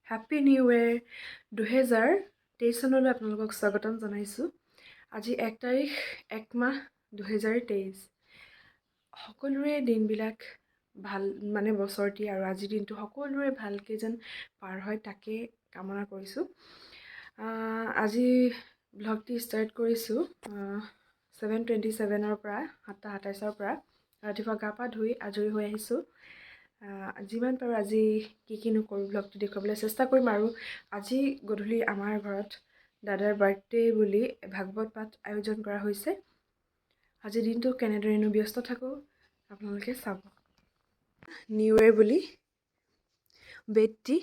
Happy new year. 2023 চনলৈ আপোনালোকক স্বাগতম জনাইছোঁ। আজি 1 তাৰিখ, 1 মাহ, 2023। সকলোৰে দিনবিলাক ভাল, মানে বছৰটি আৰু আজিৰ দিনটো সকলোৰে ভালকৈ যেন পাৰ হয়, তাকে কামনা কৰিছোঁ। আজি ব্লগটি ষ্টাৰ্ট কৰিছোঁ 7:27ৰ পৰা, 7:27ৰ পৰা। ৰাতিপুৱা গা পা ধুই আজৰি হৈ আহিছোঁ। যিমান পাৰোঁ আজি কি কি নকৰোঁ, ব্লগটো দেখুৱাবলৈ চেষ্টা কৰিম। আৰু আজি গধূলি আমাৰ ঘৰত দাদাৰ বাৰ্থডে বুলি ভাগৱত পাঠ আয়োজন কৰা হৈছে। আজি দিনটো কেনেদৰেনো ব্যস্ত থাকোঁ, আপোনালোকে চাব। নিউ ইয়েৰ বুলি বেড টি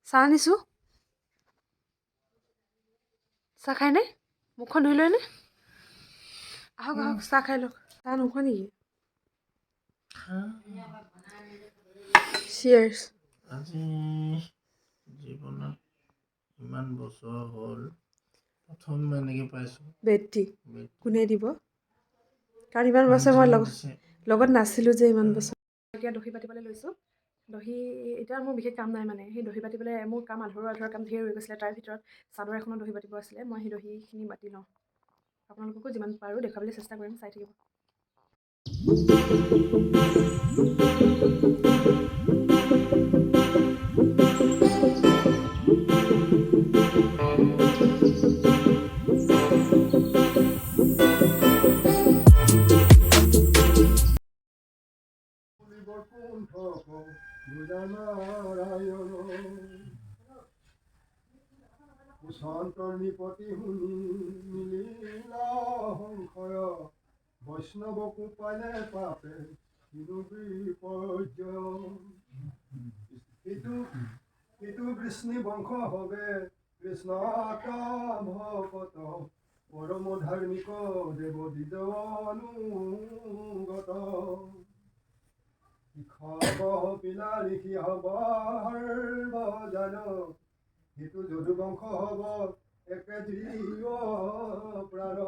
চাহ আনিছোঁ। চাহ খায়নে? মুখখন ধুই লয়নে? আহক আহক, চাহ খাই লওক। চাহ নোখোৱা নেকি? চিয়াৰ্ছ। আজি জীৱনত ইমান বছৰ হ'ল, প্ৰথম এনেকৈ পাইছোঁ। Bed tea. কোনে দিব? কাৰণ ইমান বছৰ মই লগত নাছিলোঁ যে ইমান বছৰ। এতিয়া দহি বাটিবলৈ লৈছোঁ। দহি এতিয়া মোৰ বিশেষ কাম নাই, মানে সেই দহি বাটিবলৈ মোৰ কাম আধৰুৱা আধৰুৱা কাম ধেৰ ৰৈ গৈছিলে। তাৰ ভিতৰত চাদৰ এখনত দহি বাটিব আছিলে। মই সেই দহিখিনি বাতি লওঁ। আপোনালোককো যিমান পাৰোঁ দেখুৱাবলৈ চেষ্টা কৰিম, চাই থাকিব। বৈকুণ্ঠক বুজা নাৰায়ণ। কুশন্ত নৃপতি শুনি মিলিলা সংশয়, বৈষ্ণৱকো পালে পাপে কিনো বিপৰ্যয়। ইটো ইটো বৃষ্ণি বংশ হবে কৃষ্ণ ভকত, পৰম ধাৰ্মিক দেৱ দ্বিজ অনুগত। পিলা ঋষি হব সৰ্বজান, সিটো যদু বংশ হব একে জীৱ প্ৰাণ।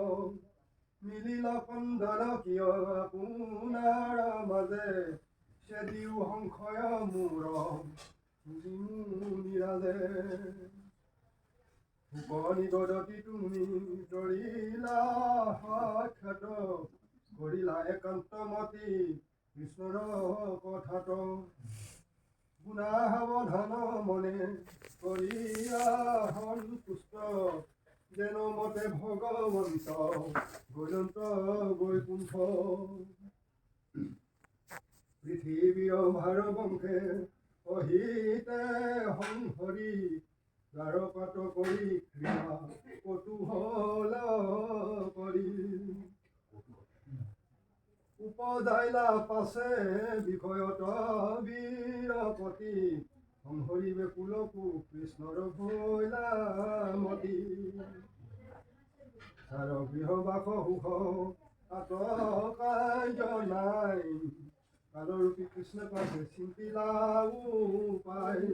মিলিল কন্দন কিয় আপোনাৰ মাজে, চেদিও সংশয় মোৰ মুনিৰাজে। উপনিগদতি তুমি তৰিলা সাক্ষাৎ, কৰিলা একান্তমতি কৃষ্ণৰ কথাত। গুণা সাৱধান মনে কৰিয়া সন্তুষ্ট, যেন মতে ভগৱন্ত গৈলন্ত বৈকুণ্ঠ। পৃথিৱীৰ ভাৰ বংশে অহিতে সংহৰি, দ্বাৰকাত কৰি ক্ৰীড়া কৌতূহল কৰি। উপজাইলা পাছে বিষয়ত বীৰপতি, সংহৰিবে কুলকো কৃষ্ণৰ ভৈলা মতি। চাৰ গৃহবাস সুখ আত কাৰ্য নাই, কালৰূপী কৃষ্ণ পাছে চিন্তিলা উপায়।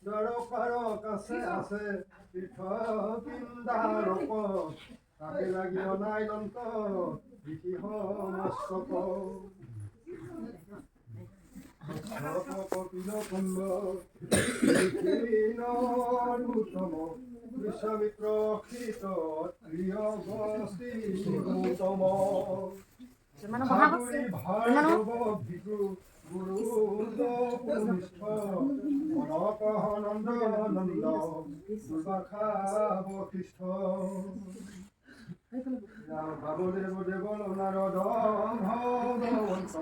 দ্বাৰকাৰ কাছে আছে তীৰ্থ বৃন্দাৰক, তাকে লাগি অনাইলন্ত ঋষি মস্তক। কপিল কুণ্ড নৰোত্তম, বিশ্বামিত্ৰ অক্ষিত প্ৰিয় বস্তি গৌতম। সাগৰী ভাৰ্গৱ ভৃগু গুৰু কনিষ্ঠ, কনক নন্দ নন্দ দুৰ্বাসা বশিষ্ঠ। বামদেৱ দেৱ নাৰদ ভগৱন্ত,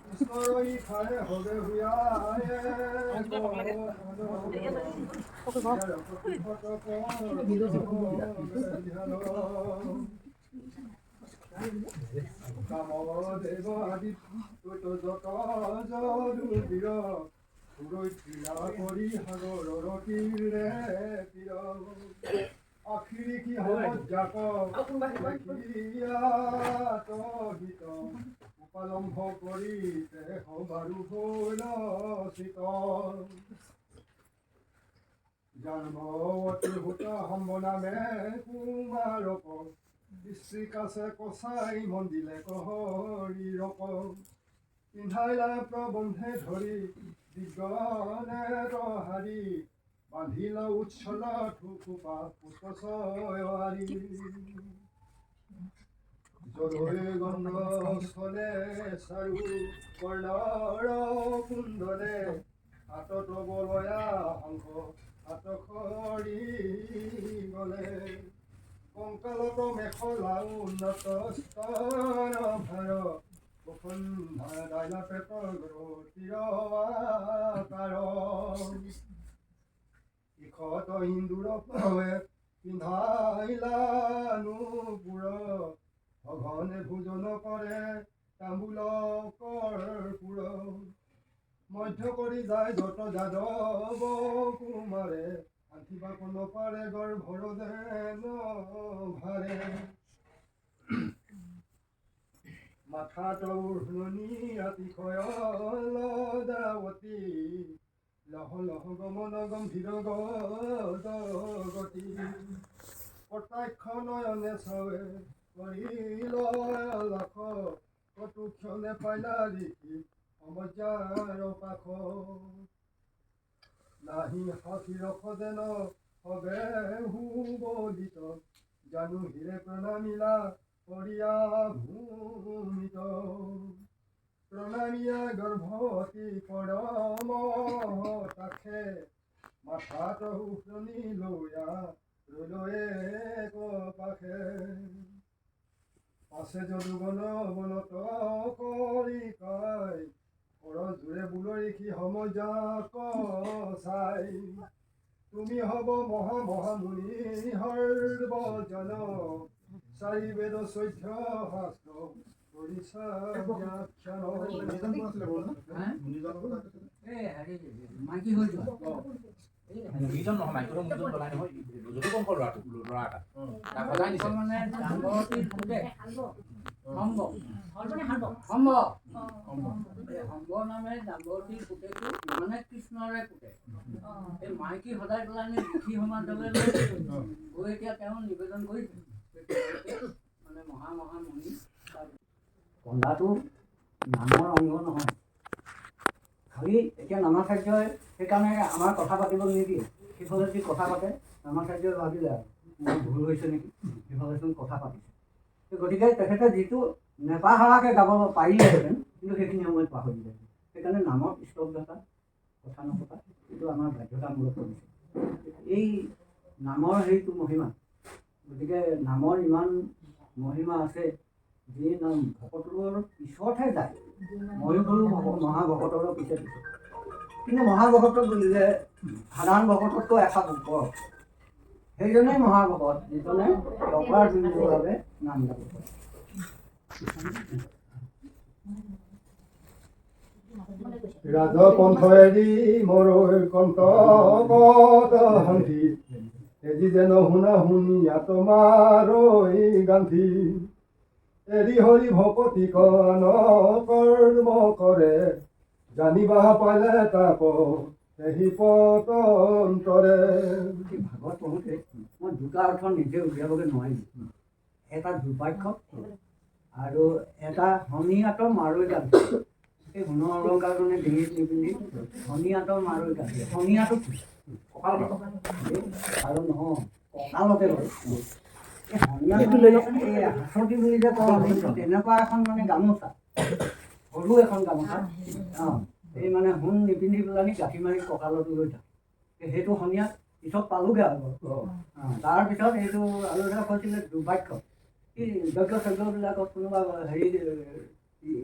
কৃষ্ণৰ খাই হবে হুয়ায়। কামদেৱ আদি যত যদু বীৰ, ক্ৰীড়া কৰি সাগৰৰ তীৰে তীৰ। আখিৰি সমজ্জাক দেখিয়া উপালম্ভ কৰি বাৰু ভৈল চিত। জাম্বৱতী সুত সম্ব নামে কুমাৰক, স্ত্ৰী কাছে কচাই মন্দিলে কহৰি ৰক পিন্ধাইলা প্ৰবন্ধে ধৰি বিজ্ঞানে হাৰি বান্ধিলা উচ্ছল থুকুপা পুষ্প আৰি। জলৈ গন্ধ স্থলে চাৰু কৰ্ণৰ কুণ্ডলে হাতত বলয়া শংখ হাত খৰি গলে। কংকালত মেখলা উন্নত স্তন ভাৰ দাইলা পেট গ্ৰতিৰ আকাৰ। ইখত ইন্দুৰ পিন্ধাইলা নুপুৰ সঘনে ভোজন কৰে তাম্বুল কৰ্পূৰ। মধ্য কৰি যায় যত যাদৱ কুমাৰে আঁঠিবা নপাৰে গৰ্ভৰ যেন ভাৰে। মাথাত উৰ্ণনি অতিশয় লদাৱতী লহ লহ গমন গম্ভীৰ গদ গতি। কটাক্ষ নয়নে চাৱে কৰিল লাখ কটুক্ষণে পাইলা ঋষি সমজ্যাৰ পাখ। নাহি হাসি ৰস যেন সবে হুবলিত জানু হিৰে প্ৰণামিলা কৰিয়া ভূমিত। প্ৰণামিয়া গৰ্ভৱতী পৰম তাখে মাথাত উফৰণি লৈয়া ৰৈল এক পাশে। পাছে যদুগণ বনত কৰি কাই কৰ জোৰে বোল ঋষি সমজাক চাই। তুমি হব মহা মহামুনি সৰ্বজন চাৰি বেদ 14 শাস্ত্ৰ কৰিছা ব্যাখ্যান। মুনিজন নহয়, মাইকী মুনিজন বনাই নহয়, যদু বংশৰ ল'ৰাটো, ল'ৰা এটা তাক সজাই নিছে। সম্ব নামে জাম্বতীৰ পুতেকটো মানে কৃষ্ণৰে পুতেক। এই মাইকী সদায় পেলাই ঋষি সমাজলৈ লৈ গৈ এতিয়া তেওঁ নিবেদন কৰিছে মানে মহা মহা মুনি। কন্দাটো নামৰ অংগ নহয়। খালি এতিয়া নামাচাৰ্যই সেইকাৰণে আমাৰ কথা পাতিব নিদিয়ে। সেইফালে যদি কথা পাতে, নামাচাৰ্যই ভাবিলে আৰু মোৰ ভুল হৈছে নেকি, সেইফালেচোন কথা পাতিছে। গতিকে তেখেতে যিটো নেপাহৰাকৈ গাব পাৰিলেহেঁতেন, কিন্তু সেইখিনি সময়ত পাহৰি যায়। সেইকাৰণে নামত স্তব্ধতা, কথা নপতা, এইটো আমাৰ বাধ্যতামূলক কৰিছে এই নামৰ সেইটো মহিমা। গতিকে নামৰ ইমান মহিমা আছে, যি নাম ভকতৰ পিছতহে যায়। ময়ো গ'লো মহাভকতৰ পিছে পিছে, কিন্তু মহাভকত বুলিলে সাধাৰণ ভকততকৈ এখাপ ওপৰত। সেইজনেই মহাভকত, যিজনে টকাৰ দিনৰ বাবে নাম গাব পাৰে। ৰাজপন্থ এৰি মৰৈ কণ্টকত হান্তি তেজি যেন শুনা শুনি আত্মাৰৈ গান্ধী। এৰি হৰি ভকতি আন কৰ্ম কৰে জানিবা পালে তাপ সেহি পতন্তৰে। এই ভাগৱত পঢ়োঁতে মই দুটা অৰ্থ নিজে উলিয়াবগৈ নোৱাৰিলোঁ। এটা দুৰ্বাক্য আৰু এটা শনি আঁত মাৰৈ গান্ধী। এই সোণৰ অলংকাৰ মানে ডিঙিত নিপিন্ধি শনি আঁত মাৰৈ গান্ধী। শনি আঁটো কি আৰু নহয়, কঁকালতে বাৰু এই শনিয়াটো এই হাঁচতি বুলি যে কওঁ আমি, তেনেকুৱা এখন মানে গামোচা, সৰু এখন গামোচা। অঁ, এই মানে সোণ নিপিন্ধি পেলানি গাঁঠি মাৰি কঁকালত লৈ থাকে, সেইটো শনিয়াত পিছত পালোগৈ আৰু। তাৰপিছত এইটো আলোচনা কৈছিলে দুৰ্বাক্য এই যজ্ঞ চজ্ঞবিলাকত কোনোবা হেৰি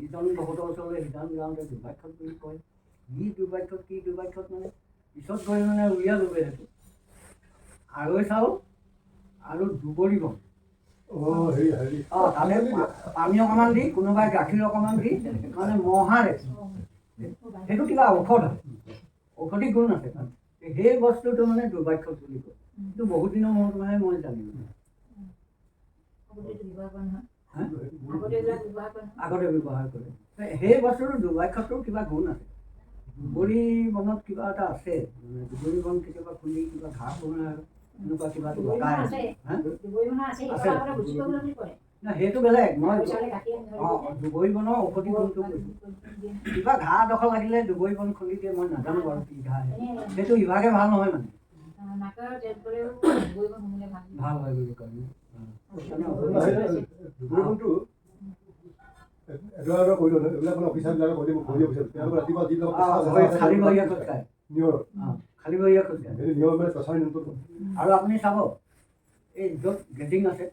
ইজন ভকতৰ ওচৰলৈ সিজন যাওঁতে দুৰ্বাক্ষত বুলি কয়। কি দুৰ্বাক্ষত, কি দুৰ্বাক্ষত, মানে পিছত গৈ মানে উলিয়ালোগৈ সেইটো আৰৈ চাউল আৰু দুবৰি বন। অঁ, তাতে পানী অকণমান দি, কোনোবাই গাখীৰ অকণমান দি, মানে মহাৰে সেইটো কিবা ঔষধ হয়, ঔষধি গুণ আছে তাত। সেই বস্তুটো মানে দুৰ্বাক্ষত বুলি কয়। এইটো বহুত দিনৰ মূৰত মানে মই জানিলোঁ। আগতে ব্যৱহাৰ কৰে সেই বস্তুটো। দুৰ্বাক্ষটোৰ কিবা গুণ আছে। দুবৰি বনত কিবা এটা আছে, মানে দুবৰি বন কেতিয়াবা খুন্দি কিবা ঘাঁহ বনায়। এনেকুৱা কিবা লগাই আছে না, সেইটো বেলেগ। মই অঁ দুবৰি বনৰ ঔষধি গুণটো কৈছোঁ। কিবা ঘাঁ এডোখৰ লাগিলে দুবৰি বন খুন্দি দিয়ে, মই নাজানো বাৰু কি ঘাঁ সেইটো, ইভাগে ভাল নহয় মানে ভাল হয় বুলি কয়। আৰু আপুনি চাব এই য'ত গেটিং আছে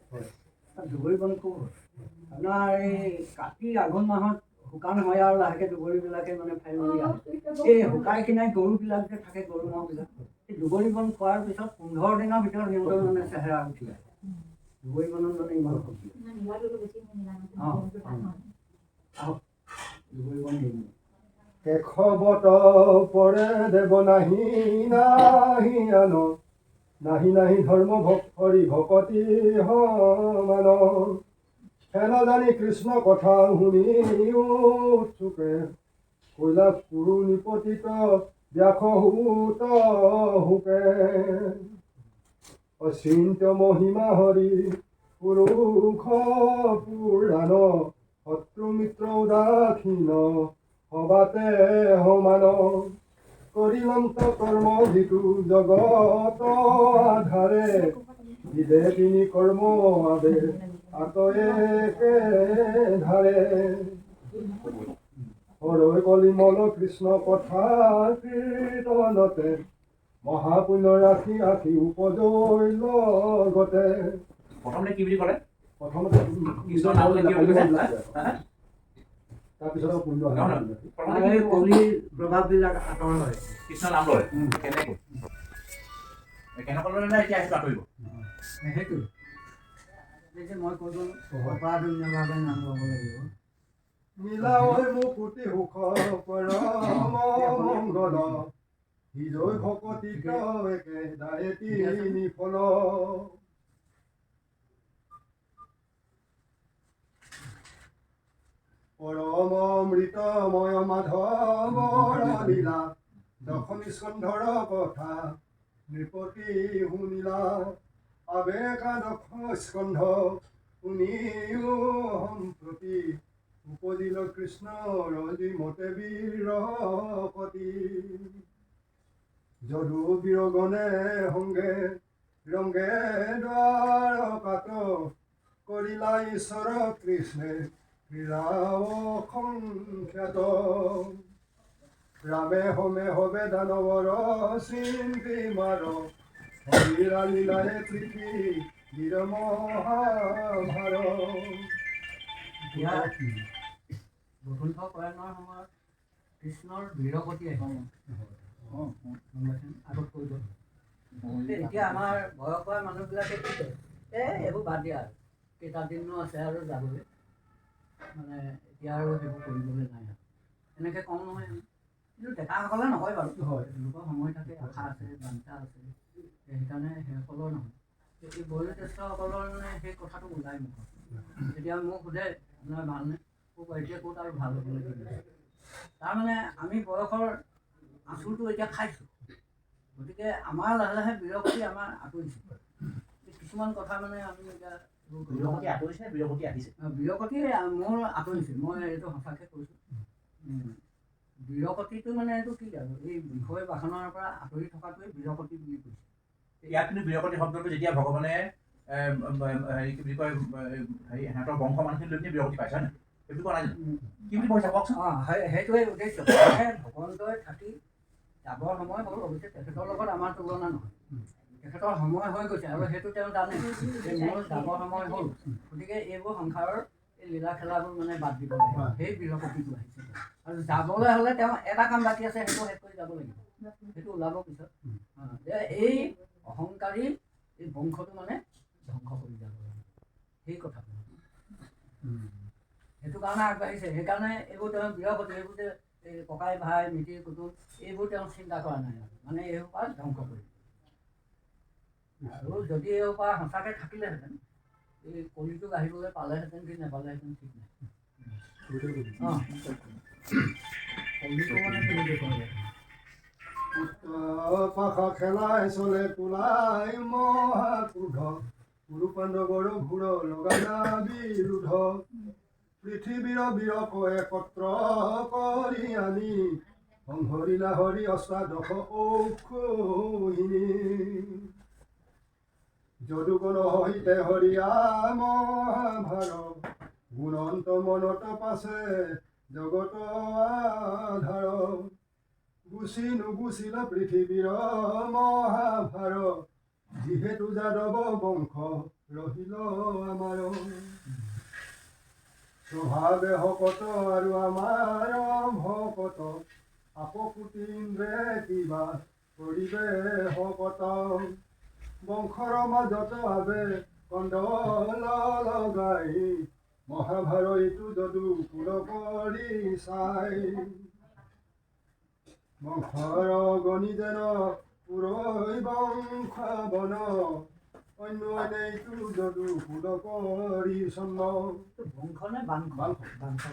তাত দুবৰি বন খুব হয়। আপোনাৰ এই কাতি আঘোণ মাহত শুকান হয় আৰু লাহেকৈ দুবৰিবিলাকে মানে ফেন মেলি আহে। এই শুকাই খিনাই গৰুবিলাক যে থাকে, গৰু ম'হবিলাক, এই দুবৰি বন খোৱাৰ পিছত 15 দিনৰ ভিতৰত সিহঁতৰ মানে চেহেৰা উঠি আহে। দুবৰি বনত মানে ইমান শক্তি। অঁ আহক দুবৰি বন হেৰি কেশৱত পৰে দেৱ নাহি নাহি আন, নাহি নাহি ধৰ্ম হৰি ভকতি সমান। হেন জানি কৃষ্ণ কথা শুনি উৎসুকে, কৈলাস কুৰু নিপতিত ব্যাস সূত শুকে। অচিন্ত মহিমা হৰি পুৰুষ পুৰাণ, শত্ৰু মিত্ৰ উদাসীন সবাতে সমান। কৰিলন্ত কৰ্ম যিটো জগত আধাৰে, দিলে তিনি কৰ্ম আবে আতয়েকে ধাৰে। হৰৈ কলিমল কৃষ্ণ কথা কীৰ্তনতে, মহাপুণ্য ৰাখি আখি উপজৈ লগতে। প্ৰথমতে কি বুলি ক'লে? প্ৰথমতে কৃষ্ণৰ নাম কি বুলি কৈছে? তাৰপিছত পুণ্য আহে। কলিৰ প্ৰভাৱবিলাক আঁতৰ হয়। কৃষ্ণৰ নাম লয় কেনেকৈ? কেনেকৈ ল'লে এতিয়া সেইটো আঁতৰিব। সেইটো যে মই কৈ গ'লো, অপাধুন্যভাৱে নাম ল'ব লাগিব। মিলাঐ মুকুতি সুখ পৰম মংগল, হিজৈ ভকতি একে দায়ে তিনি ফল। পৰম অমৃতময় মাধৱৰ লীলা, দশম স্কন্ধৰ কথা নৃপতি শুনিলা। আবেকা দশ স্কন্ধ শুনিও সম্প্ৰতি, উপজিল কৃষ্ণৰ মতে বীৰপতি। যদু বীৰগণে সংগে ৰংগে দ্বাৰকাত, কৰিলা ঈশ্বৰ কৃষ্ণে ক্ৰীড়াও সংখ্যাত। ৰামে সমে হবে দানৱৰ চিন্তি মাৰ, হৰিৰা লীলায়ে পৃথিৱী বীৰ মহাভাৰ। এতিয়া বৈকুণ্ঠ প্ৰয়াণৰ সময়ত কৃষ্ণৰ বীৰগতি আহিছে। আগত কৈ গ'ল। এতিয়া আমাৰ বয়স হোৱা মানুহবিলাকে কি কয়, এই এইবোৰ বাদ দিয়া আৰু কেইটা দিনো আছে আৰু যাবলৈ, মানে এতিয়া আৰু সেইবোৰ কৰিবলৈ নাই আৰু এনেকৈ কওঁ নহয় আমি। কিন্তু ডেকাসকলে নকয় বাৰু, তেওঁলোকৰ সময় থাকে, আশা আছে, বাঞ্ছা আছে, সেইকাৰণে সেইসকলৰ নহয়। এই বয়োজ্যেষ্ঠসকলৰ মানে সেই কথাটো ওলাই মুখত। এতিয়া মোক সোধে আপোনাৰ ভালনে, মোক এতিয়া ক'ত আৰু ভাল হ'বলৈ কি আছে। তাৰমানে আমি বয়সৰ আঁচোৰটো এতিয়া খাইছোঁ, গতিকে আমাৰ লাহে লাহে বিৰক্তি আমাৰ আঁতৰিছে। কিছুমান কথা মানে আমি এতিয়া বিৰকতি আঁতৰিছে, বিৰকতি আহিছে। বিৰকতি মোৰ আঁতৰিছে, মই এইটো সঁচাকৈ কৈছোঁ। বিৰকতিটো মানে এইটো কি আৰু, এই বিষয় বাসনাৰ পৰা আঁতৰি থকাটোৱে বিৰকতি বুলি কৈছে। ইয়াত কিন্তু বিৰকতি শব্দটো যেতিয়া ভগৱানে হেৰি কি বুলি কয়, হেৰি সিহঁতৰ বংশ মানুহখিনি লৈ পিনি বিৰকতি পাইছে হয় নহয়, সেইটো কোৱা নাই জানো? কি বুলি কৈছে কওকচোন। অঁ, সেইটোৱে উদ্দেশ্য। ভগৱন্তই থাকি যাবৰ সময় হ'ল, অৱশ্যে তেখেতৰ লগত আমাৰ তুলনা নহয়, তেখেতৰ সময় হৈ গৈছে আৰু সেইটো তেওঁ জানে যে মোৰ যাবৰ সময় হ'ল, গতিকে এইবোৰ সংসাৰৰ এই লীলা খেলাবোৰ মানে বাদ দিব লাগিব। সেই বিৰকতিটো আহিছে। আৰু যাবলৈ হ'লে তেওঁ এটা কাম বাকী আছে, সেইটো শেষ কৰি যাব লাগিব, সেইটো ওলাব পিছত, যে এই অহংকাৰী এই বংশটো মানে ধ্বংস কৰি যাব লাগিব, সেই কথাটো সেইটো কাৰণে আগবাঢ়িছে। সেইকাৰণে এইবোৰ তেওঁ বিৰকতি, এইবোৰ যে এই ককাই ভাই মিতিৰ কুটুম এইবোৰ তেওঁ চিন্তা কৰা নাই, মানে এইসোপা ধ্বংস কৰি। আৰু যদি এইসোপা সঁচাকৈ থাকিলেহেঁতেন, এই কলিযুগ আহিবলৈ পালেহেঁতেন কি নাপালেহেঁতেন ঠিক নাই। অঁ, কলিটো মানে কেনেকৈ কৰে। পাখা খেলাই চলে তোলাই মহাক্ৰোধ কুৰু পাণ্ডৱৰ ঘোৰ লগালা বিৰোধ। পৃথিৱীৰ বীৰক একত্ৰ কৰি আনি সংহৰিলা হৰি অষ্টাদশ অক্ষৌহিণী। যদুগণ সহিতে হৰিয়া মহাভাৰ গুণন্ত মনত পাছে জগত আধাৰ। গুচি নুগুচিল পৃথিৱীৰ মহাভাৰ যিহেতু যাদৱ বংশ ৰহিল আমাৰ। স্বভাৱে শকত আৰু আমাৰ ভকত আপকুটি ইন্দ্ৰে কিবা কৰিবে শকত। বংশৰ মাজত আবে কন্দল লগাই মহাভাৰ ইটো যদু কুল কৰি চাই। বংশৰ গণি যেন পুৰৈ বংশ বন অন্য এইটো যদু কুল কৰি চন্ন। বংশ নে বাংশ? বাংশ।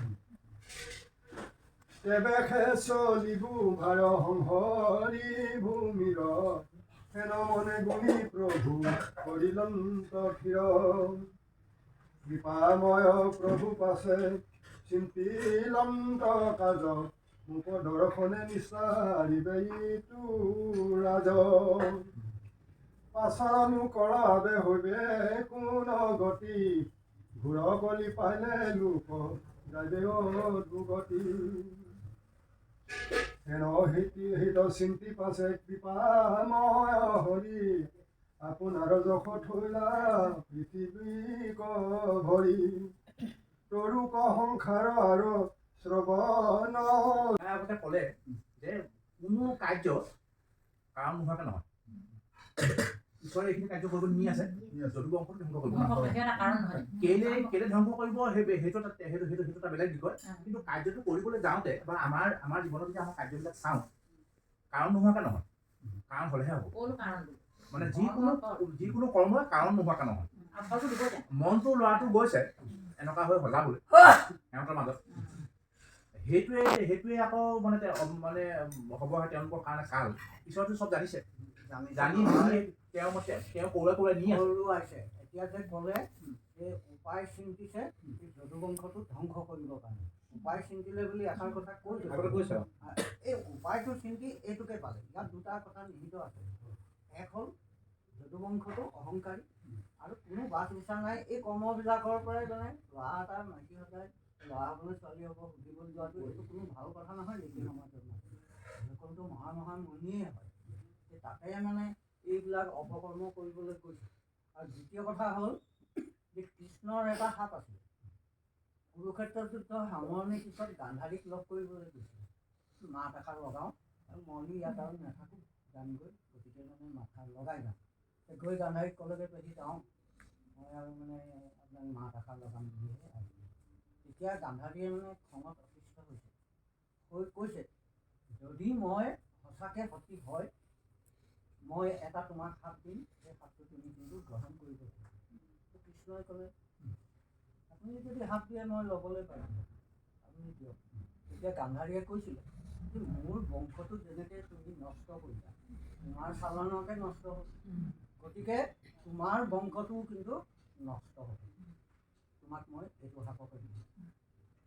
তেবেসে চলিবো ভাৰ সংহৰি ভূমিৰ হেন মনে গুণী প্ৰভু কৰিলন্ত থিৰ। কৃপাময় প্ৰভু পাছে চিন্তিলন্ত কাজ মোক দৰ্শনে নিচাৰিবে ইটো ৰাজ। পাছৰনো কৰাবে হৈবে কোন গতি ঘোৰ কলি পাইলে লোক যাইবে দুৰ্গতি। হেন হিত চিন্তি পাছে কৃপাময় হৰি আপোনাৰ যশ থৈলা পৃথিৱীক ভৰি। তৰুক সংসাৰ আৰু শ্ৰৱণ। আগতে ক'লে যে কোনো কাৰ্য কাৰণ নোহোৱাকে নহয়। ঈশ্বৰে এইখিনি কাৰ্য কৰিব নি আছে, যদু বংশটো ধ্বংস কৰিব। কেলে কেলে ধ্বংস কৰিব সেইটো সেইটো সেইটো সেইটো এটা বেলেগ বিষয়। কিন্তু কাৰ্যটো কৰিবলৈ যাওঁতে বা আমাৰ আমাৰ জীৱনত যদি আমাৰ কাৰ্যবিলাক চাওঁ, কাৰণ নোহোৱাকে নহয়, কাৰণ হ'লেহে হ'ব। মানে যিকোনো যিকোনো কৰ্মই কাৰণ নোহোৱাকে নহয়। মনটো ল'ৰাটো গৈছে এনেকুৱা হৈ সজাবলৈ সিহঁতৰ মাজত, সেইটোৱে সেইটোৱে আকৌ মানে মানে হ'ব তেওঁলোকৰ কাৰণে কাল। ঈশ্বৰটো চব জানিছে, জানি তেওঁ মতে তেওঁ কৌৰাই কৌৰাই নি আছে। এতিয়া যে ক'লে এই উপায় চিন্তিছে যদু বংশটো ধ্বংস কৰিবৰ কাৰণে, উপায় চিন্তিলে বুলি এষাৰ কথা কৈছে। এই উপায়টো চিন্তি এইটোকে পালে। ইয়াত দুটা কথা নিহিত আছে। এক হ'ল যদু বংশটো অহংকাৰী আৰু কোনো বাছ বিচাৰ নাই। এই কৰ্মবিলাকৰ পৰাই মানে ল'ৰা এটা মাইকী সদায় ল'ৰা হ'বলৈ ছোৱালী হ'ব সুধিবলৈ যোৱাটো এইটো কোনো ভাল কথা নহয়। ঋষি সমাজত সকলোতো মহা মহা মুনিয়ে হয়, তাতে মানে এইবিলাক অপকৰ্ম কৰিবলৈ কৈছে। আৰু দ্বিতীয় কথা হ'ল যে কৃষ্ণৰ এটা সাপ আছিল। কুৰুক্ষেত্ৰ যুদ্ধ সামৰণিৰ পিছত গান্ধাৰীক লগ কৰিবলৈ গৈছিল। মাত এষাৰ লগাওঁ আৰু মলি ইয়াত আৰু নাথাকোঁ যামগৈ, গতিকে মানে মাথা লগাই যাওঁ। গৈ গান্ধাৰীক ক'লেগৈ, পেহী যাওঁ মই আৰু মানে আপোনাক মাত এষাৰ লগাম বুলিহে আহিলোঁ। তেতিয়া গান্ধাৰীয়ে মানে খঙত অতিষ্ঠ হৈছে, হৈ কৈছে যদি মই সঁচাকৈ সতী হয় মই এটা তোমাক সাপ দিম, সেই সাপটো তুমি কিন্তু গ্ৰহণ কৰিব লাগিব। কৃষ্ণই ক'লে আপুনি যদি সাপ দিয়ে মই ল'বলৈ পাৰিম, আপুনি দিয়ক। তেতিয়া গান্ধাৰীয়ে কৈছিলে যে মোৰ বংশটো যেনেকৈ তুমি নষ্ট কৰিলা, তোমাৰ চালানতে নষ্ট হ'ল, গতিকে তোমাৰ বংশটোও কিন্তু নষ্ট হ'ব, তোমাক মই এইটো সাপকে দিম।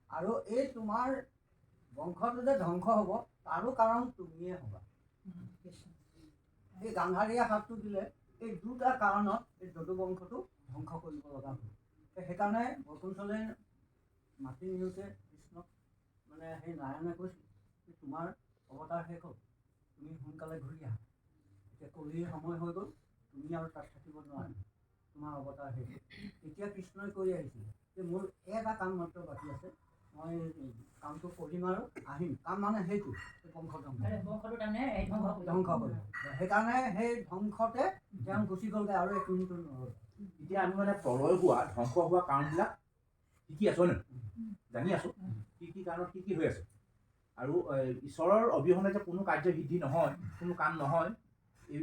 আৰু এই তোমাৰ বংশটো যে ধ্বংস হ'ব তাৰো কাৰণ তুমিয়ে হ'বা। এই গান্ধাৰীয়ে সাপটো দিলে। এই দুটা কাৰণত এই যদু বংশটো ধ্বংস কৰিব লগা হ'ল। সেইকাৰণে বৈকুণ্ঠলৈ মাতি নিওঁতে কৃষ্ণক মানে সেই নাৰায়ণে কৈছিল যে তোমাৰ অৱতাৰ শেষ হ'ল, তুমি সোনকালে ঘূৰি আহা, এতিয়া কলিৰ সময় হৈ গ'ল, তুমি আৰু তাত থাকিব নোৱাৰা, তোমাৰ অৱতাৰ শেষ হ'ল। তেতিয়া কৃষ্ণই কৈ আহিছিলে যে মোৰ এটা কাম মাত্ৰ বাকী আছে, মই কামটো কৰিম আৰু আহিম। কাম মানে সেইটো বংশ ধ্বংস ধ্বংস কৰিব। সেইকাৰণে সেই ধ্বংসতে তেওঁ গুচি গ'লগৈ আৰু এক মিনিটো নৰ'ল। এতিয়া আমি মানে প্ৰলয় হোৱা ধ্বংস হোৱা কাৰণবিলাক শিকি আছোঁ হয় নহয়, জানি আছোঁ কি কি কাৰণত কি কি হৈ আছে। আৰু ঈশ্বৰৰ অবিহনে যে কোনো কাৰ্য সিদ্ধি নহয়, কোনো কাম নহয়,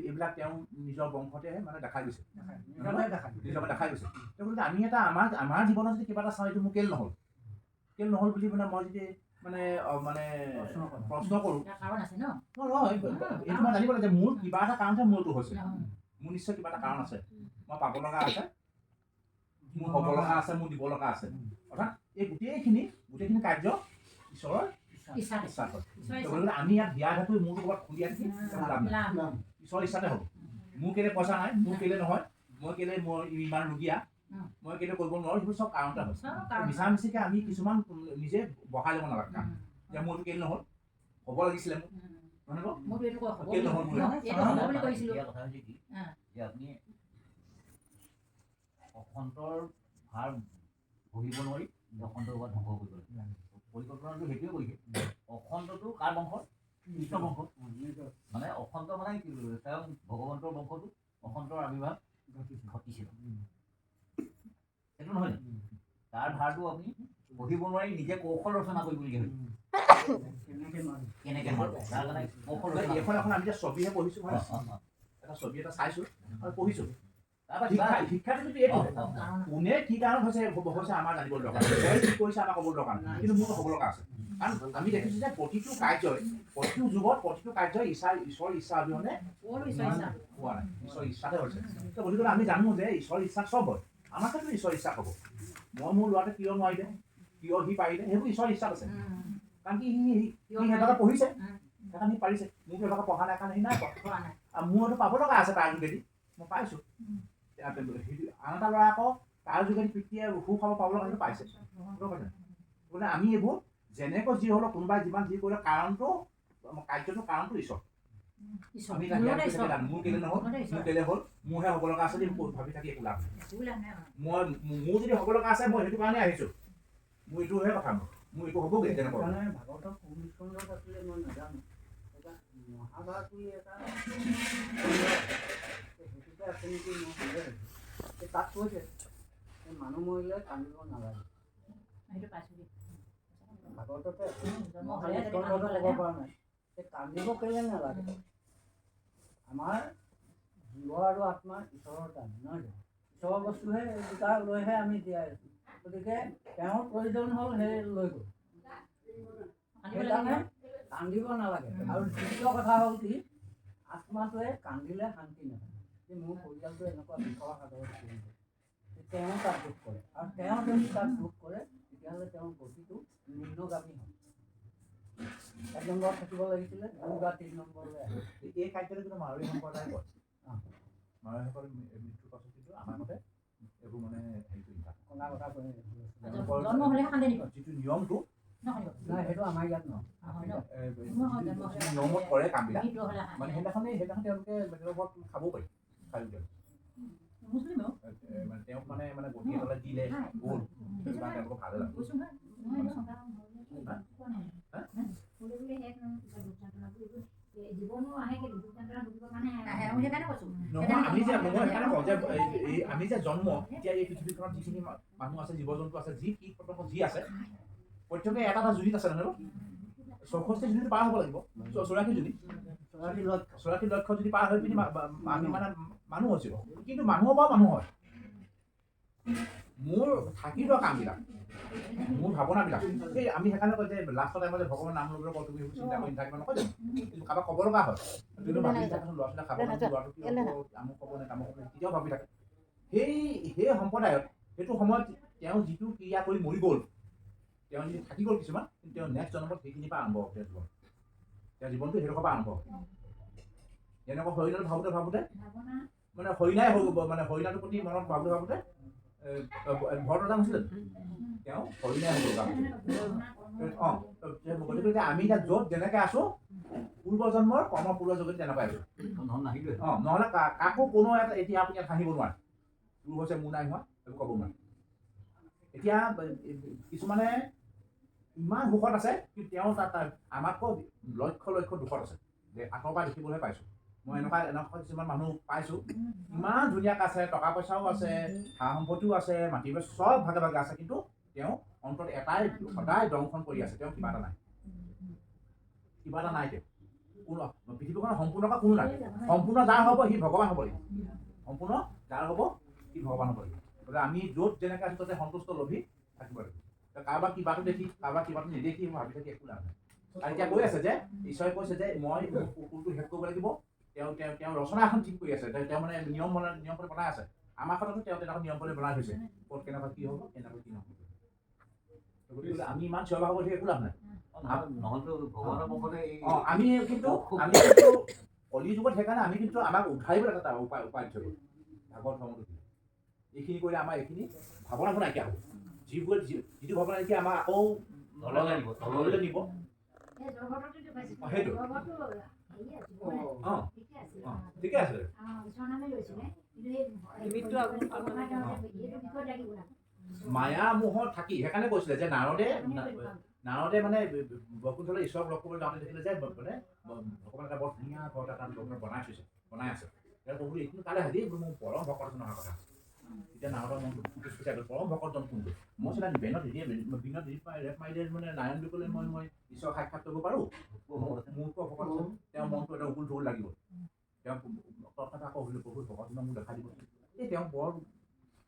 এইবিলাক তেওঁ নিজৰ বংশতেহে মানে দেখা গৈছে, নিজকে দেখাই গৈছে। গতিকে আমি এটা আমাৰ আমাৰ জীৱনত যদি কিবা এটা চাওঁ, এইটো মোৰ কেল নহ'ল, কেল নহ'ল বুলি মানে মই যদি মানে মানে প্ৰশ্ন কৰোঁ, নহয় এইটো মই জানিব লাগে যে মোৰ কিবা এটা কাৰণতহে মোৰ এইটো হৈছে, মোৰ নিশ্চয় কিবা এটা কাৰণ আছে, মই পাব লগা আছে, মোৰ হ'ব লগা আছে, মোৰ দিব লগা আছে। অৰ্থাৎ এই গোটেইখিনি কাৰ্য ঈশ্বৰৰ ইচ্ছাত হয়। গতিকে আমি ইয়াত হিয়া ধাতু মোৰটো ক'ৰবাত খুন্দিয়াই থাকি লাভ নাই, ঈশ্বৰৰ ইচ্ছাতে হ'ব। মোৰ কেলৈ পইচা নাই, মোৰ কেলৈ নহয়, মই কেলৈ মই ইমান ৰুগীয়া, মই কেলৈ কৰিব নোৱাৰোঁ, সেইবোৰ চব কাৰণতে হৈছে। মিছা মিছিকৈ আমি কিছুমান নিজে বহাই ল'ব নালাগে কাৰণ যে মোৰটো কেলৈ নহ'ল, হ'ব লাগিছিলে মোক, নহয় নহ'ল মোৰ। আপুনি অসন্তৰ ভাৰ ভুগিব নোৱাৰি অসন্তৰ ওপৰত ধ্বংস কৰিব লাগে। পৰিকল্পনাটো সেইটোৱে কৰিছে। অসন্তটো কাৰ বংশৰ? কৃষ্ণ বংশ। মানে অসন্ত মানে স্বয়ং ভগৱন্তৰ বংশটো অসন্তৰ আৱিৰ্ভাৱ ঘটিছিল, সেইটো নহয় জানো? তাৰ ভাৰটো আপুনি পঢ়িব নোৱাৰি নিজে কৌশল ৰচনা কৰিবলগীয়া হৈছে। কেনেকে মাৰো তাৰ কাৰণে কৌশল। এইখন এখন আমি এতিয়া ছবিহে পঢ়িছোঁ, এটা ছবি এটা চাইছোঁ আৰু পঢ়িছোঁ। শিক্ষাটো কিন্তু এইটো, কোনে কি কাৰণত হৈছে হৈছে আমাৰ জানিব দৰকাৰ, কি কৰিছে আমাৰ ক'ব দৰকাৰ নাই, কিন্তু মোৰ হ'ব লগা আছে। কাৰণ আমি দেখিছোঁ যে প্ৰতিটো কাৰ্যই, প্ৰতিটো যুগত প্ৰতিটো কাৰ্যই ইচ্ছা, ঈশ্বৰৰ ইচ্ছা অবিহনে হোৱা নাই, ঈশ্বৰৰ ইচ্ছাতে হৈছে। গতিকে আমি জানো যে ঈশ্বৰৰ ইচ্ছাত চব হয়। আমাৰ ক্ষেত্ৰত ঈশ্বৰৰ ইচ্ছা হ'ব, মই মোৰ ল'ৰাটোৱে কিয় নোৱাৰিলে, কিয় সি পাৰিলে, সেইবোৰ ঈশ্বৰৰ ইচ্ছাত আছে। কাৰণ কি সি সেইভাগে পঢ়িছে সেইকাৰণে সি পাৰিছে, মোৰতো সেইভাগে পঢ়া নাই কাৰণে সি নাই পঢ়া, আৰু মোৰ এইটো পাব লগা আছে তাৰ যোগেদি মই পাইছোঁ। আন এটা ল'ৰা আকৌ তাৰ যোগেদি পিতৃয়ে সুখ খাব পাব লগা সেইটো পাইছে। গম পাইছে? গতিকে আমি এইবোৰ যেনেকৈ যি হ'লেও কোনোবাই যিমান যি কৰিলে কাৰণটো, কাৰ্যটো কাৰণটো ঈশ্বৰ। আমি মোৰ কেলৈ নহ'ল, মোৰ কেলৈ হ'ল, মোৰহে হ'ব লগা আছে ভাবি থাকি একো লাভ নাই। মই মোৰ যদি হ'ব লগা আছে মই সেইটো কাৰণে আহিছোঁ, মোৰ এইটোহে কথা, মোৰ এইটো হ'বগৈ তেনেকুৱা। ভাগৱতৰ কোন খণ্ডত আছিলে মই নাজানো, মহাভাৰত বুলি এটা সেইটোতে আছে নেকি মই সন্দেহ হৈছে। তাত কৈছে মানুহ মৰিলে কান্দিব নালাগে, ভাগৱততে আছে, ক'ব পৰা নাই। কান্দিব কেলে নালাগে? আমাৰ জীৱ আৰু আত্মা ঈশ্বৰৰ দান, নহয় জানো? ঈশ্বৰৰ বস্তুহে দুটা লৈহে আমি জীয়াই আছোঁ। গতিকে তেওঁৰ প্ৰয়োজন হ'ল সেই লৈ গ'ল, সেইকাৰণে কান্দিব নালাগে। আৰু দ্বিতীয় কথা হ'ল কি, আত্মাটোৱে কান্দিলে শান্তি নাপায়। যে মোৰ পৰিয়ালটো এনেকুৱা বিষৰ সাগৰত পৰিছে, তেওঁ তাত দুখ কৰে, আৰু তেওঁ যদি তাত দুখ কৰে তেতিয়াহ'লে তেওঁৰ গতিটো নিম্নগামী হয়। এক নম্বৰত থাকিব লাগিছিলে, 2 বা 3 নম্বৰলৈ আহে। এই কাৰ্যটো কিন্তু মাৰোৱাৰী সম্প্ৰদায়ে কৰে। মাৰোৱাৰীসকলে মৃত্যুৰ পাছত কিন্তু আমাৰ মতে এইবোৰ মানে হেৰি কৰি নাথাকে, কণা কথা কয়। যিটো নিয়মটো নাই, সেইটো আমাৰ ইয়াত নহয়, নিয়মত কৰে কামবিলাক। মানে সেইদিনাখন তেওঁলোকে তেওঁলোকৰ খাবও পাৰি, খাই মানে তেওঁক মানে মানে গতি এটালৈ দিলে গ'ল, তেওঁলোকক ভালে লাগে। আমি যে মই সেইকাৰণে কওঁ যে আমি যে জন্ম এতিয়া এই পৃথিৱীখনত যিখিনি মানুহ আছে, জীৱ জন্তু আছে, যি কীট পতংগ যি আছে, প্ৰত্যেকে এটা এটা জুৰিত আছে নহয়? 64 জুৰিটো পাৰ হ'ব লাগিব, 84 জুৰি, 84 লক্ষ যদি পাৰ হৈ পিনি আমি মানে মানুহ হৈছিলোঁ। কিন্তু মানুহৰ পৰাও মানুহ হয়। মোৰ থাকি যোৱা কামবিলাক, মোৰ ভাৱনাবিলাক, এই আমি সেইকাৰণে কয় যে লাষ্টৰ টাইমত যে ভগৱানৰ নাম ল'বলৈ কওঁ, তুমি সেইবোৰ চিন্তা কৰি নাথাকিবা, নকয় জানো? কিন্তু কাৰোবাক ক'ব লগা হয়, তুমি ভাবি থাকা ল'ৰা ছোৱালী খাব, ল'ৰাটো কি হ'ব, আমুক হ'ব নে তামুক হ'ব, তেতিয়াও ভাবি থাকে। সেই সেই সম্প্ৰদায়ত সেইটো সময়ত তেওঁ যিটো ক্ৰিয়া কৰি মৰি গ'ল, তেওঁ যদি থাকি গ'ল কিছুমান, কিন্তু তেওঁ নেক্সট জন্মত সেইখিনিৰ পৰা আৰম্ভ হ'ব তেওঁৰ জীৱন, তেওঁৰ জীৱনটো সেইডোখৰ পৰা আৰম্ভ হ'ব। যেনেকুৱা হৰিণাটো ভাবোঁতে ভাবোঁতে মানে হৰিণাই হৈ গ'ল, মানে হৰিণাটোৰ প্ৰতি মনত ভাবোঁতে ভাবোঁতে ভৰত ৰজা নাছিলে, তেওঁ হৰিণাই হৈ গ'ল। অঁ, গতিকে আমি এতিয়া য'ত যেনেকৈ আছোঁ, পূৰ্বজন্মৰ কৰ্ম পূৰ্ব যোগেদি তেনেকুৱাই আছোঁ। অঁ, নহ'লে কাকো কোনো এটা এতিয়া আপুনি ইয়াত হাঁহিব নোৱাৰে, তোৰ হৈছে মোৰ নাই হোৱা, এইবোৰ ক'ব নোৱাৰে। এতিয়া কিছুমানে ইমান সুখত আছে, কিন্তু তেওঁ তাত আমাতকৈ লক্ষ লক্ষ দুখত আছে, আঁতৰৰ পৰা দেখিবলৈ পাইছোঁ। মই এনেকুৱা এনেকুৱা কিছুমান মানুহ পাইছোঁ, ইমান ধুনীয়াকৈ আছে, টকা পইচাও আছে, সা সম্পত্তিও আছে, মাটি বাৰী চব ভাগে ভাগে আছে, কিন্তু তেওঁ অন্তত এটাই সদায় দংশন কৰি আছে, তেওঁ কিবা এটা নাই, কিবা এটা নাই। তেওঁ কোনো পৃথিৱীখনৰ সম্পূৰ্ণকৈ কোনো নাই, সম্পূৰ্ণ যাৰ হ'ব সি ভগৱান হ'ব লাগিব, সম্পূৰ্ণ যাৰ হ'ব সি ভগৱান হ'ব লাগিব। গতিকে আমি য'ত যেনেকৈ আছোঁ তাতে সন্তুষ্ট লভি থাকিব লাগিব। কাৰোবাৰ কিবাটো দেখি কাৰোবাৰ কিবাটো নেদেখি ভাবি থাকি একো লাভ নাই। আৰু এতিয়া কৈ আছে যে ঈশ্বৰে কৈছে যে মই কুলটো শেষ কৰিব লাগিব। তেওঁ তেওঁ তেওঁ ৰচনা এখন ঠিক কৰি আছে, তেওঁ মানে নিয়ম নিয়ম কৰি বনাই আছে। আমাৰ ক্ষেত্ৰতো তেওঁ তেনেকুৱা নিয়ম কৰি বনাই থৈছে, ক'ত কেনেকুৱা কি হ'ব, কেনেকুৱা কি নহ'ব। গতিকে আমি ইমান চিঞৰ বাখৰ কৰি থাকি একো লাভ নাই। আমি কিন্তু কলি যুগত সেইকাৰণে আমি কিন্তু আমাক উদ্ধাৰিবলৈ এটা উপায় উপায় দি থৈ গ'ল ভাগৱত ধৰ্মটো। এইখিনি কৰিলে আমাৰ এইখিনি ভাৱনাবোৰ নাইকিয়া হ'ব, যিবোৰ যিটো ভাৱনা নাইকিয়া আমাৰ আকৌ তললৈ নিব। সেইটো ঠিকে আছে। মায়া মোহত থাকি সেইকাৰণে কৈছিলে যে নাৰদে নাৰদে মানে বৈকুণ্ঠলৈ ঈশ্বৰক লগ কৰিবলৈ যাওঁতে দেখিলে যে মানে ভগৱান এটা বৰ ধুনীয়া ঘৰ এটা বনাই থৈছে, বনাই আছে। প্ৰভু এইখিনি কালে হাজি মোৰ পৰম ভকতজন অহা কথা। তেতিয়া নাৰদৰ মনটো পিছপিছাই গ'ল, পৰম ভকতজন কোনটো? মই চিধা বেনত দিয়ে বিনত ৰেপ মাৰি দিয়ে মানে নাৰায়ণ বুলি ক'লে মই মই ঈশ্বৰক সাক্ষাৎ কৰিব পাৰোঁ, মোৰতো ভকত আছে। তেওঁৰ মনটো এটা উগুল থুগুল লাগিব। তেওঁ তৎক্ষণাত আকৌ সুধিলে, প্ৰভু ভকতজনক মোক দেখা দিব। এই তেওঁ বৰ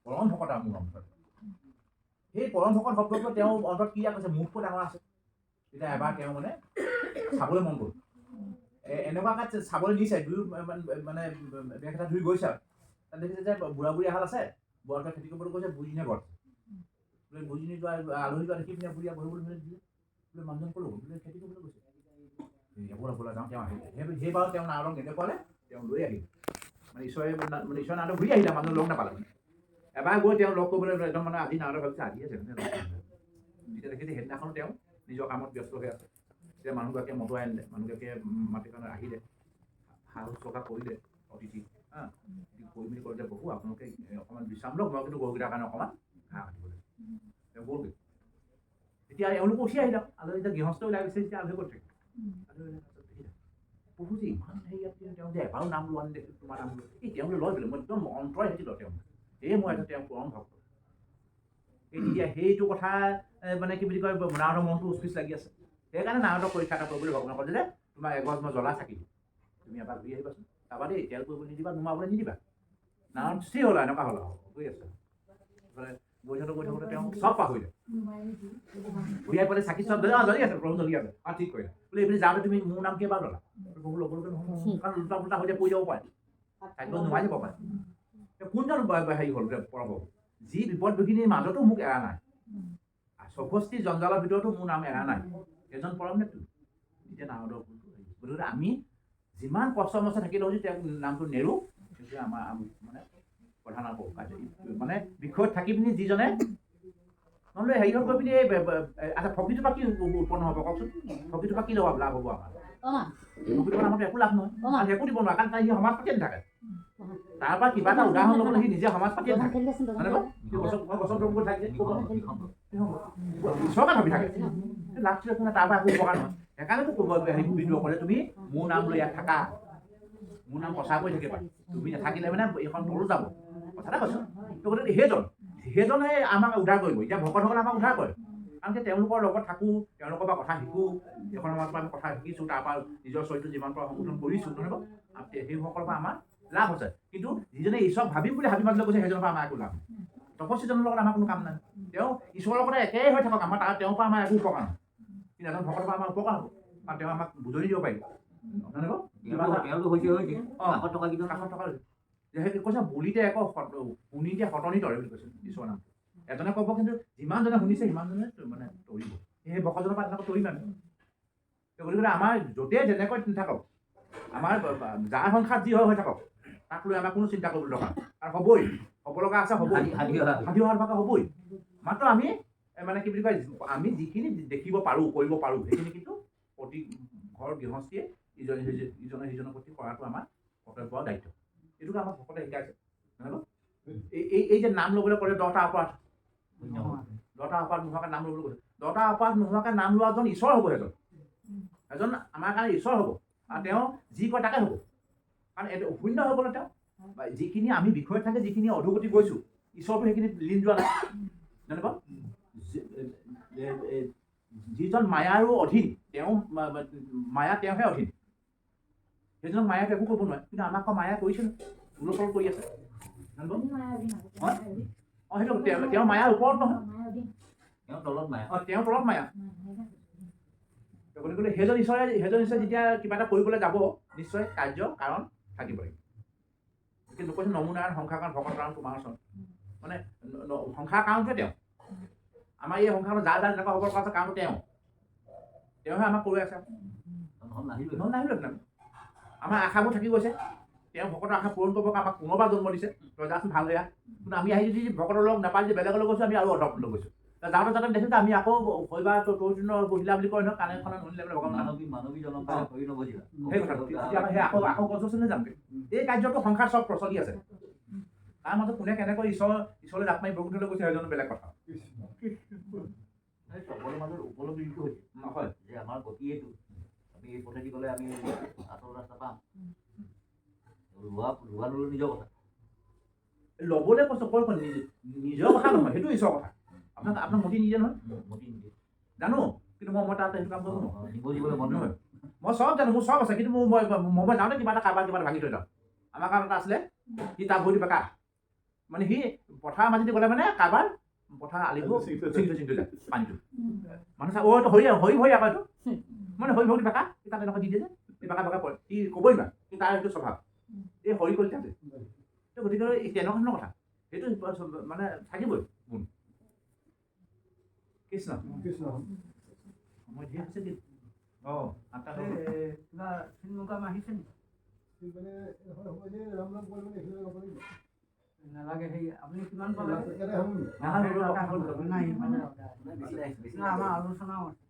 পৰম ভকত আৰু মোৰ অন্তৰত। সেই পৰম ভকত শব্দটো তেওঁৰ অন্তৰত কি কৈছে, মোতকৈ ডাঙৰ আছে। তেতিয়া এবাৰ তেওঁ মানে চাবলৈ মন গ'ল, এনেকুৱাকৈ চাবলৈ নিছে, দুয়ো মানে বেগ এটা ধুই গৈছে আৰু তাত দেখিছে যে বুঢ়া বুঢ়ী এহাল আছে, বুঢ়াটোৱে খেতি কৰিবলৈ গৈছে, বুঢ়ীজনীয়ে ঘৰত বোলে বুঢ়ীজনী যোৱা আলহী যোৱা দেখি পিনে বুঢ়ীয়ে বহিবলৈ ধৰিলে, দিলে বোলে মানুহজন ক'লো বোলে খেতি কৰিবলৈ গৈছে, বোলা বোলা যাওঁ। তেওঁ আহিলে, সেইবাৰ তেওঁ নাৰদক নেদেখুৱালে, তেওঁ লৈ আহিল। মানে ঈশ্বৰে মানে ঈশ্বৰ নাৰদক ঘূৰি আহিলে, মানুহ লগ নাপালে। মানে এবাৰ গৈ তেওঁ লগ কৰিবলৈ একদম মানে আজি নাৰদক ভাবিছে আজি আছে। তেতিয়া দেখিছে সেইদিনাখনো তেওঁ নিজৰ কামত ব্যস্ত হৈ আছে। তেতিয়া মানুহগৰাকীয়ে মতোৱাই আনিলে, মানুহগৰাকীয়ে মাতিৰ কাৰণে আহিলে, সা শুশ্ৰূষা কৰিলে অতিথি। হা কৰি মেলি ক'লে যে প্ৰভু আপোনালোকে অকণমান বিশ্ৰাম লওক, মই কিন্তু গৰুকেইটাৰ কাৰণে অকণমান ঘাঁহ কাটিব লাগিব। তেওঁ গ'লগৈ। তেতিয়া এওঁলোকো উঠি আহিলে, আলহী যেতিয়া গৃহস্থ ওলাই গৈছে তেতিয়া আলহী ক'ত থাকে, আলহী দেখিলে প্ৰভু যে ইমান হেৰিয়াত তেওঁ যে এবাৰো নাম লোৱা নেদেখিলোঁ, তোমাৰ নাম লোৱা এই তেওঁ লয় বোলে, মই একদম অন্তৰে হেঁচি লয় তেওঁ, এই মই এটা তেওঁ পৰম ভক্ত। এই তেতিয়া সেইটো কথা মানে কি বুলি কয়, নাৰদৰ মনটো উচপিচ লাগি আছে। সেইকাৰণে নাৰদক পৰীক্ষা এটা কৰিবলৈ ভগৱানে ক'লে যে তোমাক এগছ মই জ্বলা চাকি দিম, তুমি এবাৰ ঘূৰি আহিবাচোন, চাবা দেই, তেল কৰিবলৈ নিদিবা, নুমাবলৈ নিদিবা। নাৰদ স্থিৰ হ'ল, এনেকুৱা হ'ল আৰু গৈ আছে। গৈ থাকোঁতে গৈ থাকোঁতে তেওঁ চব পাহৰিলে, ঘূৰি আহি পেলাই চাকি চব জ্বলি আছে, প্ৰভু জ্বলি আছে, অঁ ঠিক কৰিলে বোলে এইপিনে যাওঁতে তুমি মোৰ নাম কেইবাৰ ল'লা, প্ৰভু ল'বলৈকে নহয়, কাৰণ উল্টা পুল্টা হৈ যায়, পৰি যাব পাৰে, চাকিব নুমাই যাব পাৰে। কোনজন হেৰি হ'ল পৰম যি বিপদ বিঘিনিৰ মাজতো মোক এৰা নাই, 64 জঞ্জালৰ ভিতৰতো মোৰ নাম এৰা নাই, এজন পৰম নে তুমি? তেতিয়া নাৰদৰ ভুলটো। গতিকে আমি যিমান কষ্ট মষ্ট থাকিলেও যদি তেওঁক নামটো নেৰো, সেইটোৱে আমাৰ মানে প্ৰধান কাৰ্য। মানে বিষয়ত থাকি পিনি যিজনে নহ'লে হেৰিয়ত গৈ পিনি এই আচ্ছা ফকীটোৰ পৰা কি উৎপন্ন হ'ব কওকচোন? ফকীটোৰ পৰা কি লাভ হ'ব আমাৰ? ফকীটোৰ পৰা আমাৰতো একো লাভ নহয়, কাৰণ একো দিব নোৱাৰে, কাৰণ সি সমাজ পাতিয়ে নাথাকে। তাৰ পৰা কিবা এটা উদাহৰণ ল'বলৈ সি নিজে সমাজ পাতিয়ে নাথাকে, গছত ৰং কৰি থাকে, ঈশ্বৰকে ভাবি থাকে, লাভটো একো নাই, তাৰ পৰা একো উপকাৰ নহয়। সেইকাৰণেতো হেৰি বিদ্ৰোহ কৰে, তুমি মোৰ নাম লৈ ইয়াত থাকা, মোৰ নাম প্ৰচাৰ কৰি থাকিবা, তুমি নাথাকিলে মানে এইখন তলো যাব, কথা এটা কৈছোঁ। গতিকে সেইজনে আমাক উদ্ধাৰ কৰিব। এতিয়া ভকতসকলে আমাক উদ্ধাৰ কৰে, কাৰণ কি তেওঁলোকৰ লগত থাকোঁ, তেওঁলোকৰ পৰা কথা শিকোঁ, এইখন সমাজৰ পৰা আমি কথা শিকিছোঁ, তাৰ পৰা নিজৰ চৰিত্ৰ যিমান পাৰোঁ সংশোধন কৰিছোঁ, নহয় বাৰু? সেইসকলৰ পৰা আমাৰ লাভ হৈছে। কিন্তু যিজনে ঈশ্বৰক ভাবিম বুলি ভাবি মাজলৈ গৈছে, সেইজনৰ পৰা আমাৰ একো লাভ নাই। তপস্বীজনৰ লগত আমাৰ কোনো কাম নাই, তেওঁ ঈশ্বৰৰ লগতে একেই হৈ থাকক, আমাৰ তাৰ তেওঁৰ পৰা আমাৰ একো উপকাৰ নহয়। কিন্তু এজন ভকতৰ পৰা আমাৰ উপকাৰ হ'ব, কাৰণ তেওঁ আমাক বুজনি দিব পাৰিব, নহয় বাৰু? কাষত থকা সেই কৈছে বুলিতে একো শুনিতে সতনি তৰে বুলি কৈছে ঈশ্বৰৰ নামটো। এজনে ক'ব, কিন্তু যিমানজনে শুনিছে সিমানজনে মানে তৰিব, সেই ভকতজনৰ পৰা তেনেকৈ তৰিম আমি। গতিকে আমাৰ য'তেই যেনেকৈ নাথাকক, আমাৰ যাৰ সংসাৰত যি হয় হৈ থাকক, তাক লৈ আমাৰ কোনো চিন্তা কৰিব দৰকাৰ আৰু হ'বই, হ'ব লগা আছে হ'বই, সাধি হোৱাৰ ভাষা হ'বই। মাত্ৰ আমি মানে কি বুলি কয়, আমি যিখিনি দেখিব পাৰোঁ, কৰিব পাৰোঁ, সেইখিনি কিন্তু প্ৰতি ঘৰ গৃহস্থীয়ে ইজনে ইজনে সিজনৰ প্ৰতি কৰাটো আমাৰ কৰ্তব্য আৰু দায়িত্ব। এইটোকে আমাক ভকতে শিকাইছে, নহয় বাৰু? এই এই যে নাম ল'বলৈ ক'লে 10টা অপৰাধ, 10টা অপৰাধ নোহোৱাকৈ নাম ল'বলৈ কৈছে। 10টা অপৰাধ নোহোৱাকৈ নাম লোৱাজন ঈশ্বৰ হ'ব, সেইজন এজন আমাৰ কাৰণে ঈশ্বৰ হ'ব, আৰু তেওঁ যি কয় তাকে হ'ব, কাৰণ এইটো শূন্য হৈ গ'লে তেওঁ যিখিনি আমি বিষয়ত থাকে, যিখিনি অধোগতি গৈছোঁ, ঈশ্বৰটো সেইখিনি লীন যোৱা নাই, জানিব? যিজন মায়াৰো অধীন, তেওঁ মায়া তেওঁহে অধীন, সেইজনক মায়াক একো কৰিব নোৱাৰে। কিন্তু আমাক আকৌ মায়া কৰিছে, ওলট কৰি আছে, জানিব? হয়, অঁ সেইটো তেওঁ মায়াৰ ওপৰত নহয়, তেওঁ তলত মায়া। তেওঁ তলত মায়া। গতিকে সেইজন ঈশ্বৰে যেতিয়া কিবা এটা কৰিবলৈ যাব, নিশ্চয় কাৰ্য কাৰণ থাকিব লাগিব। কিন্তু কৈছে নমুনাৰায়ণ সংসাৰ কাৰণ ভকত কাৰণ তোমাৰ ওচৰত, মানে সংসাৰ কাৰণটোৱে তেওঁ। আমাৰ এই সংসাৰখনত যাৰ যাৰ যেনেকুৱা হ'বৰ কথা কাৰণটো তেওঁ, তেওঁহে আমাক কৰি আছে। নহ'লে নাহিলো আমি। আমাৰ আশাবোৰ থাকি গৈছে। তেওঁ ভকতৰ আশা পূৰণ কৰিবৰ কাৰণে আমাক পুনৰবাৰ জন্ম দিছে, তই যাচোন ভাল হৈ আহ। কিন্তু আমি আহি যদি ভকতৰ লগ নাপালি যদি বেলেগলৈ গৈছোঁ, আমি আৰু অধপলৈ গৈছোঁ। যাওঁতে যাওঁতে দেখিছোঁ আমি আকৌ শৈবা তৌদিনৰ বহিলা বুলি কয় নহয়, কাণে খনে নুশুনিলে বোলে ভগৱান সেই কথাটো। তেতিয়া সেই আকৌ আকৌ গছ গছনি যামগৈ। এই কাৰ্যটো সংসাৰ চব প্ৰচলি আছে। তাৰ মাজত কোনে কেনেকৈ ঈশ্বৰলৈ জাপ মাৰি বৈকুণ্ঠলৈ গৈছে সেইজনো বেলেগ কথা। চবৰে মাজত উপলব্ধিটো হৈছে নহয় যে আমাৰ গতি এইটো, আমি এই পথেদি গ'লে আমি আচল ৰাস্তা পাম। লোৱা লোৱা নিজৰ কথা, ল'বলৈ কৈছোঁ কৈ নিজৰ কথা নহয়, সেইটো ঈশ্বৰৰ কথা। আপোনাক মতি নিদিয়ে নহয়, মতি নিদিয়ে জানো, কিন্তু মই তাত সেইটো কাম কৰিব নহয়। মই চব জানো, মোৰ চব আছে, কিন্তু মোৰ মই যাওঁতে কিবা এটা কাৰোবাৰ কিবা এটা ভাঙি থৈ যাওঁ। আমাৰ কাৰণ এটা আছিলে, সি তাৰ ভৰিটো বেকা, মানে সি পথাৰৰ মাজেদি গ'লে মানে কাৰোবাৰ পথাৰ আলিবোৰ ছিঙি থৈ যায় পানীটো। মানুহ চাই অ' এইটো হৰি হৰি ভৰি আকৌ এইটো মানে হৰি ভৰিটো বেকা, সি তাত এনেকুৱা দি দিয়ে যে এই বেকা বেকা পৰে, সি ক'বই নোৱাৰে, কিন্তু তাৰ সেইটো স্বভাৱ এই হৰি কলিতা আছে। গতিকে তেনেকুৱা ধৰণৰ কথা, সেইটো মানে থাকিবই গুণ। কৃষ্ণ কৃষ্ণ। সময় ধেৰ হৈছে কি? অঁ, 8টা কিবা চিনমুকাম আহিছে নেকি? নালাগে। সেই আপুনি কিমান পালে? আমাৰ আলোচনাও আছে।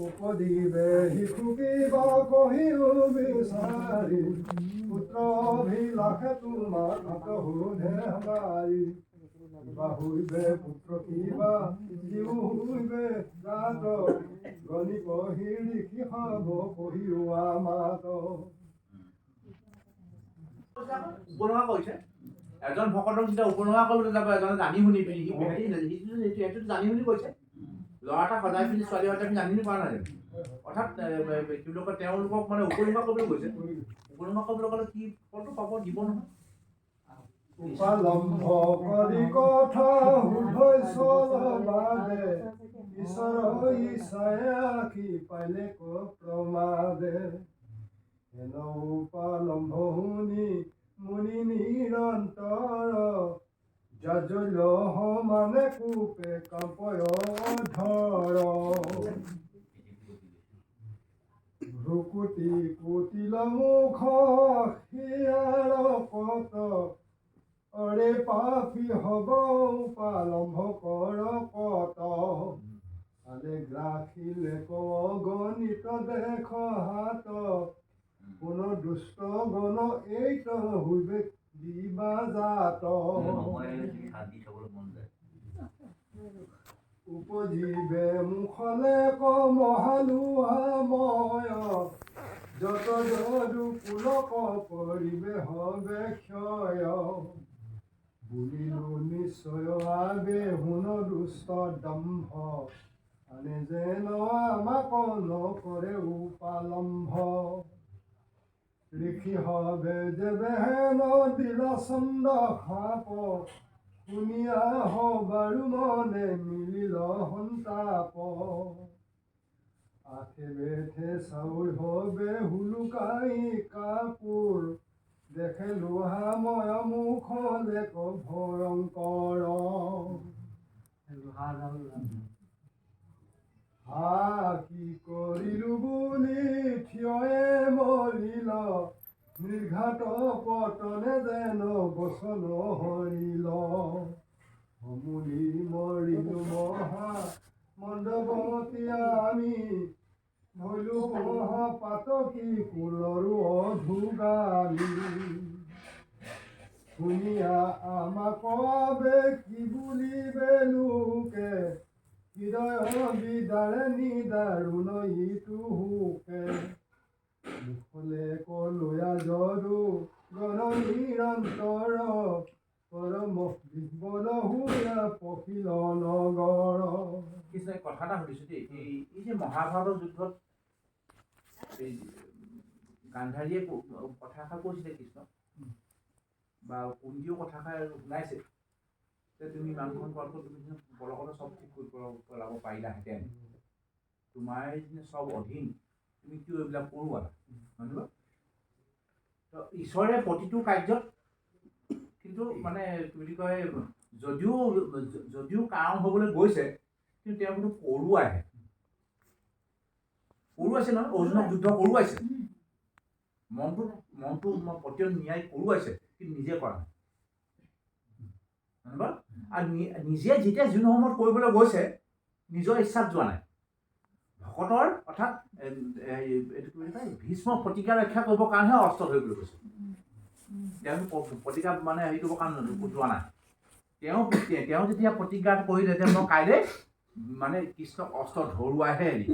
উপদিবে শিশু কিবা কহিও বিচাৰি, পুত্ৰ অভিলাষে তোমাৰ হাত সোধে হাৰি। কিবা হইবে পুত্ৰ কিবা জীউ হইবে জাত, গণি পঢ়ি ঋষি সব কহিও আমাত। উপলুঙা কৰিছে এজন ভকতক, যেতিয়া উপলুঙা কৰিবলৈ যাব এজনে জানি শুনি পিনি, সেইটো জানি শুনি কৈছে। ল'ৰা এটা সজাই পিনি ছোৱালী সজাই পিনি জানি শুনি কৰা নাই জানো? অৰ্থাৎ কি বুলি কয়, তেওঁলোকক মানে উপলুঙা কৰিবলৈ গৈছে। উপলুঙা কৰিবলৈ গ'লে কি ফলটো পাব দিব নহয়। উপালম্ভ কৰি কথা শুধৈ চলবাদে, ঈশ্বৰ ইচ্ছাই আখি পাইলে ক প্ৰমাদে। হেন উপালম্ভ শুনি মুনি নিৰন্তৰ, যাজল সমানে কোপে কাম্পয় ধৰ। ভ্ৰুকুটি কুটিল মুখ শিয়াৰ কত, অৰে পাপী হব উপালম্ভ কৰ কত। আলে গ্ৰাসিলে গণিত দেখ হাত, কোন দুষ্ট গণ এইত হইবে দিবা জাত। উপজীৱে মুখলে ক মহালোহাময়, যত যদু কুলক পৰিবে হবে ক্ষয়। বুলিলো নিশ্চয় আবে শুন দুষ্ট দম্ভ, আনে যেন আমাক নকৰে উপালম্ভ। ঋষি হবে যেবে হেন দিলা চন্দ সাপ, শুনিয়া হবাৰু মনে মিলিল সন্তাপ। আথে বেথে চাউল হবে হুলুকাই কাপোৰ, দেখে লোহাময় মুখলে ক ভয়ংকৰ। হা কি কৰিলো বুলি থিয়য়ে মৰিল, নিৰ্ঘাত পতনে যেন বচন হৰিল। সমূলি মৰিলো মহা মন্দৱতী আমি, ভৈলো মহাপাতকী কুলৰো অধুগামী। শুনিয়া আমাক আবে কি বুলিবে লোকে, হৃদয় বিদাৰে নিদাৰুণ ইটো শোকে। মুখলে কলয়া যদু গণ নিৰন্তৰ, পৰম বিহ্বল হুয়া পখিল নগৰ। কৃষ্ণ, কথা এটা সুধিছোঁ দেই, এই যে মহাভাৰতৰ যুদ্ধত এই গান্ধাৰীয়ে কথা এষাৰ কৈছিলে কৃষ্ণক, বা কুন্তীও কথাষাৰ শুনাইছে যে তুমি ইমানখন কৰাতকৈ তুমি পলকতে চব ঠিক কৰি পেলাব পাৰিলাহেঁতেন, তোমাৰ চব অধীন, তুমি কিয় এইবিলাক কৰোৱালা, নহয় বাৰু? তো ঈশ্বৰে প্ৰতিটো কাৰ্যত কিন্তু মানে কি বুলি কয়, যদিও যদিও কাৰণ হ'বলৈ গৈছে, কিন্তু তেওঁ কিন্তু কৰোৱাইহে, কৰোৱাইছে নহয়, অৰ্জুনক যুদ্ধ কৰোৱাইছে, মনটো মনটো প্ৰতিজন ন্যায় কৰোৱাইছে, কিন্তু নিজে কৰা নাই, নহয় বাৰু? আৰু নিজে যেতিয়া যোন সময়ত কৰিবলৈ গৈছে, নিজৰ ইচ্ছাত যোৱা নাই, ভকতৰ অৰ্থাৎ এইটো কি বুলি কয়, ভীষ্ম প্ৰতিজ্ঞা ৰক্ষা কৰিবৰ কাৰণেহে অস্ত্ৰ ধৰিবলৈ গৈছে। তেওঁ প্ৰতিজ্ঞা মানে হেৰি কৰিবৰ কাৰণে যোৱা নাই। তেওঁ তেওঁ যেতিয়া প্ৰতিজ্ঞা কৰিলে যে মই কাইলৈ মানে কৃষ্ণক অস্ত্ৰ ধৰুৱাইহে এৰিম।